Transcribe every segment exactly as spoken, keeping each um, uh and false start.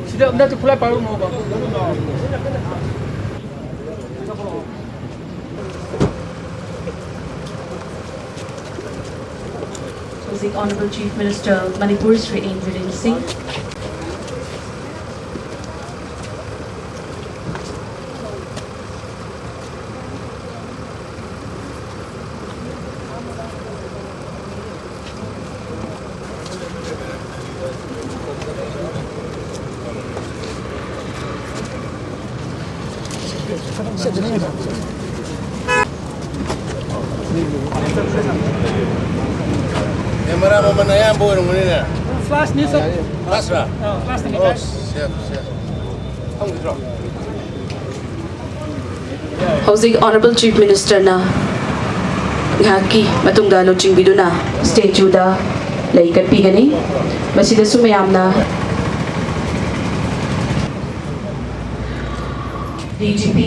ꯁꯤꯗ ꯑꯝꯇ ꯈꯨꯠꯂꯥꯏ ꯄꯥꯏꯔꯨꯅꯣꯕ꯫ ꯍꯧꯖꯤꯛ Honourable Chief Minister Manipur Shri N Biren Singh꯫ Camera ꯃꯃꯜ ꯑꯌꯥꯝꯕ ꯑꯣꯏꯔꯝꯒꯅꯤꯅꯦ꯫ Flash ꯅꯤ, sir꯫ Flash ꯔꯥ? ꯑꯥ, flash ꯅꯤ꯫ ꯑꯣ, ꯁꯦꯐ, ꯁꯦꯐ꯫ ꯐꯝꯈꯤꯗ꯭ꯔꯣ? ꯍꯧꯖꯤꯛ Honourable Chief Ministerꯅ ꯉꯥꯏꯍꯥꯛꯀꯤ ꯃꯇꯨꯡꯗ ꯂꯨꯆꯤꯡꯕꯤꯗꯨꯅ statueꯗ ꯂꯩ ꯀꯠꯄꯤꯒꯅꯤ꯫ ꯃꯁꯤꯗꯁꯨ ꯃꯌꯥꯝꯅ D G P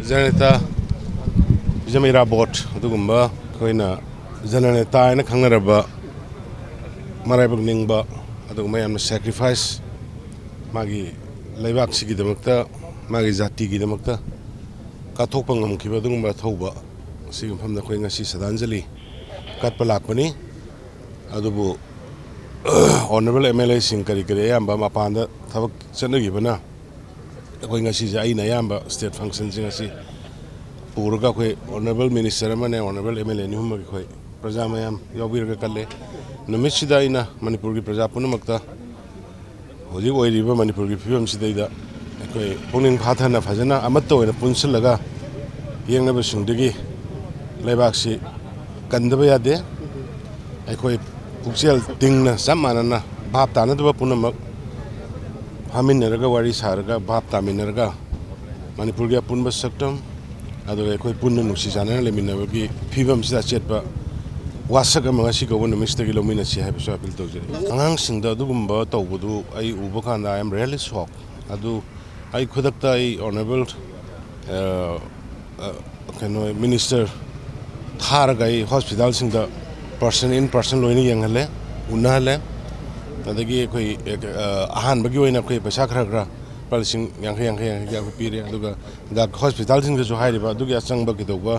ꯖꯅꯅꯦꯇꯥ, ꯕꯤꯖꯃ ꯏꯔꯥꯕꯣꯠ, ꯑꯗꯨꯒꯨꯝꯕ ꯑꯩꯈꯣꯏꯅ ꯖꯅꯅꯦꯇꯥ ꯍꯥꯏꯅ ꯈꯪꯅꯔꯕ, ꯃꯔꯥꯏꯕꯛ ꯅꯤꯡꯕ, ꯑꯗꯨꯒꯨꯝꯕ ꯌꯥꯝꯅ ꯁꯦꯀ꯭ꯔꯤꯐꯥꯏꯁ, ꯃꯥꯒꯤ ꯂꯩꯕꯥꯛꯁꯤꯒꯤꯗꯃꯛꯇ, ꯃꯥꯒꯤ ꯖꯥꯇꯤꯒꯤꯗꯃꯛꯇ ꯀꯠꯊꯣꯛꯄ ꯉꯝꯈꯤꯕ ꯑꯗꯨꯒꯨꯝꯕ ꯑꯊꯧꯕ ꯑꯁꯤꯒꯤ ꯃꯐꯝꯗ ꯑꯩꯈꯣꯏ ꯉꯁꯤ ꯁ꯭ꯔꯗꯥꯟꯖꯂꯤ ꯀꯠꯄ ꯂꯥꯛꯄꯅꯤ꯫ ꯑꯗꯨꯕꯨ ꯑꯣꯅꯔꯦꯕꯜ ꯑꯦꯝ ꯑꯦꯜ ꯑꯦꯁꯤꯡ ꯀꯔꯤ ꯀꯔꯤ ꯑꯌꯥꯝꯕ ꯃꯄꯥꯟꯗ ꯊꯕꯛ ꯆꯠꯅꯈꯤꯕꯅ, ꯑꯩꯈꯣꯏ ꯉꯁꯤꯁꯦ ꯑꯩꯅ ꯑꯌꯥꯝꯕ ꯁ꯭ꯇꯦꯠ ꯐꯪꯁꯟꯁꯤꯡ ꯑꯁꯤ ꯄꯨꯔꯒ ꯑꯩꯈꯣꯏ ꯑꯣꯅꯔꯦꯕꯜ ꯃꯤꯅꯤꯁꯇꯔ ꯑꯃꯅꯦ, ꯑꯣꯅꯔꯦꯕꯜ ꯑꯦꯝ ꯑꯦꯜ ꯑꯦ ꯑꯅꯤ ꯑꯍꯨꯝ ꯑꯃꯒꯤ ꯑꯩꯈꯣꯏ ꯄ꯭ꯔꯖꯥ ꯃꯌꯥꯝ ꯌꯥꯎꯕꯤꯔꯒ ꯀꯜꯂꯦ꯫ ꯅꯨꯃꯤꯠꯁꯤꯗ ꯑꯩꯅ ꯃꯅꯤꯄꯨꯔꯒꯤ ꯄ꯭ꯔꯖꯥ ꯄꯨꯝꯅꯃꯛꯇ ꯍꯧꯖꯤꯛ ꯑꯣꯏꯔꯤꯕ ꯃꯅꯤꯄꯨꯔꯒꯤ ꯐꯤꯕꯝꯁꯤꯗꯩꯗ ꯑꯩꯈꯣꯏ ꯄꯨꯛꯅꯤꯡ ꯐꯥꯊꯅ ꯐꯖꯅ ꯑꯃꯠꯇ ꯑꯣꯏꯅ ꯄꯨꯟꯁꯤꯜꯂꯒ ꯌꯦꯡꯅꯕꯁꯤꯡꯗꯒꯤ ꯂꯩꯕꯥꯛꯁꯤ ꯀꯟꯗꯕ ꯌꯥꯗꯦ꯫ ꯑꯩꯈꯣꯏ ꯄꯨꯛꯆꯦꯜ ꯇꯤꯡꯅ ꯆꯞ ꯃꯥꯟꯅꯅ ꯚꯥꯞ ꯇꯥꯅꯗꯕ ꯄꯨꯝꯅꯃꯛ ꯐꯝꯃꯤꯟꯅꯔꯒ ꯋꯥꯔꯤ ꯁꯥꯔꯒ ꯚꯥꯞ ꯇꯥꯃꯤꯟꯅꯔꯒ ꯃꯅꯤꯄꯨꯔꯒꯤ ꯑꯄꯨꯟꯕ ꯁꯛꯇꯝ, ꯑꯗꯨꯒ ꯑꯩꯈꯣꯏ ꯄꯨꯟꯅ ꯅꯨꯡꯁꯤ ꯆꯥꯟꯅꯅ ꯂꯩꯃꯤꯟꯅꯕꯒꯤ ꯐꯤꯕꯝꯁꯤꯗ ꯑꯆꯦꯠꯄ ꯋꯥꯁꯛ ꯑꯃ ꯉꯁꯤ ꯀꯧꯕ ꯅꯨꯃꯤꯠꯁꯤꯗꯒꯤ ꯂꯧꯃꯤꯟꯅꯁꯤ ꯍꯥꯏꯕꯁꯨ ꯑꯄꯤꯜ ꯇꯧꯖꯔꯤ꯫ ꯑꯉꯥꯡꯁꯤꯡꯗ ꯑꯗꯨꯒꯨꯝꯕ ꯇꯧꯕꯗꯨ ꯑꯩ ꯎꯕ ꯀꯥꯟꯗ I am really shocked꯫ ꯑꯗꯨ ꯑꯩ ꯈꯨꯗꯛꯇ ꯑꯩ ꯑꯣꯅꯔꯦꯕꯜ, ꯑ, ꯑ, ꯀꯩꯅꯣ, ꯃꯤꯅꯤꯁꯇꯔ ꯊꯥꯔꯒ ꯑꯩ ꯍꯣꯁꯄꯤꯇꯥꯜꯁꯤꯡꯗ ꯄꯔꯁꯟ ꯏꯟ ꯄꯔꯁꯟ ꯂꯣꯏꯅ ꯌꯦꯡꯍꯜꯂꯦ, ꯎꯅꯍꯜꯂꯦ꯫ ꯑꯗꯒꯤ ꯑꯩꯈꯣꯏ, ꯑ, ꯑꯍꯥꯟꯕꯒꯤ ꯑꯣꯏꯅ ꯑꯩꯈꯣꯏ ꯄꯩꯁꯥ ꯈꯔ ꯈꯔ ꯂꯨꯄꯥ ꯂꯤꯁꯤꯡ ꯌꯥꯡꯈꯩ, ꯌꯥꯡꯈꯩ, ꯌꯥꯡꯈꯩ, ꯌꯥꯡꯈꯩ ꯄꯤꯔꯦ꯫ ꯑꯗꯨꯒ ꯗꯥꯛ-, ꯍꯣꯁꯄꯤꯇꯥꯜꯁꯤꯡꯗꯁꯨ ꯍꯥꯏꯔꯤꯕ ꯑꯗꯨꯒꯤ ꯑꯆꯪꯕ ꯀꯩꯗꯧꯕ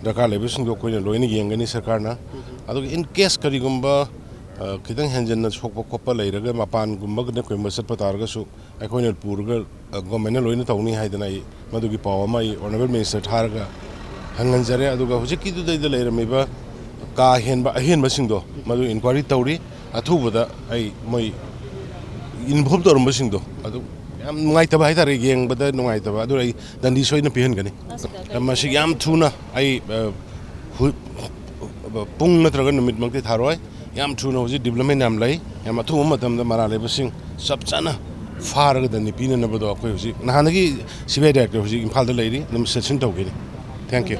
ꯗꯔꯀꯥꯔ ꯂꯩꯕꯁꯤꯡꯗꯣ ꯑꯩꯈꯣꯏꯅ ꯂꯣꯏꯅ ꯌꯦꯡꯒꯅꯤ ꯁꯔꯀꯥꯔꯅ꯫ ꯑꯗꯨꯒ in case ꯀꯔꯤꯒꯨꯝꯕ, ꯑ, ꯈꯤꯇꯪ ꯍꯦꯟꯖꯟꯅ ꯁꯣꯛꯄ ꯈꯣꯠꯄ ꯂꯩꯔꯒ ꯃꯄꯥꯟꯒꯨꯝꯕ ꯀꯩꯒꯨꯝꯕ ꯆꯠꯄ ꯇꯥꯔꯒꯁꯨ ꯑꯩꯈꯣꯏꯅ ꯄꯨꯔꯒ, ꯑ, ꯒꯣꯔꯃꯦꯟꯅ ꯂꯣꯏꯅ ꯇꯧꯅꯤ ꯍꯥꯏꯗꯅ ꯑꯩ ꯃꯗꯨꯒꯤ ꯄꯥꯎ ꯑꯃ ꯑꯩ ꯑꯣꯅꯔꯦꯕꯜ ꯃꯤꯅꯤꯁꯇꯔ ꯊꯥꯔꯒ ꯍꯪꯍꯟꯖꯔꯦ꯫ ꯑꯗꯨꯒ ꯍꯧꯖꯤꯛꯀꯤꯗꯨꯗꯩꯗ ꯂꯩꯔꯝꯃꯤꯕ ꯀꯥ ꯍꯦꯟꯕ ꯑꯍꯦꯟꯕꯁꯤꯡꯗꯣ ꯃꯗꯨ ꯏꯟꯀ꯭ꯋꯥꯏꯔꯤ ꯇꯧꯔꯤ꯫ ꯑꯊꯨꯕꯗ ꯑꯩ ꯃꯣꯏ ꯏꯟꯚꯣꯜꯕ ꯇꯧꯔꯝꯕꯁꯤꯡꯗꯣ ꯑꯗꯨ ꯌꯥꯝ ꯅꯨꯡꯉꯥꯏꯇꯕ ꯍꯥꯏꯇꯥꯔꯦ, ꯌꯦꯡꯕꯗ ꯅꯨꯡꯉꯥꯏꯇꯕ꯫ ꯑꯗꯨꯅ ꯑꯩ ꯗꯟꯗꯤ ꯁꯣꯏꯗꯅ ꯄꯤꯍꯟꯒꯅꯤ꯫ ꯃꯁꯤ ꯌꯥꯝ ꯊꯨꯅ ꯑꯩ, ꯑ, ꯍꯨ-, ꯄꯨꯡ ꯅꯠꯇ꯭ꯔꯒ ꯅꯨꯃꯤꯠꯃꯛꯇꯤ ꯊꯥꯔꯣꯏ꯫ ꯌꯥꯝ ꯊꯨꯅ ꯍꯧꯖꯤꯛ ꯗꯤꯕ꯭ꯂꯞꯃꯦꯟ ꯌꯥꯝ ꯂꯩ꯫ ꯌꯥꯝ ꯑꯊꯨꯕ ꯃꯇꯝꯗ ꯃꯔꯥꯜ ꯂꯩꯕꯁꯤꯡ ꯆꯞ ꯆꯥꯅ ꯐꯥꯔꯒ ꯗꯟꯗꯤ ꯄꯤꯅꯅꯕꯗꯣ ꯑꯩꯈꯣꯏ ꯍꯧꯖꯤꯛ ꯅꯍꯥꯟꯗꯒꯤ ꯁꯤ ꯕꯤ ꯑꯥꯏ ꯗꯥꯏꯔꯦꯛꯇꯔ ꯍꯧꯖꯤꯛ ꯏꯝꯐꯥꯜꯗ ꯂꯩꯔꯤ, ꯑꯗꯨꯝ ꯁꯦꯁꯟ ꯇꯧꯈꯤꯅꯤ꯫ Thank you꯫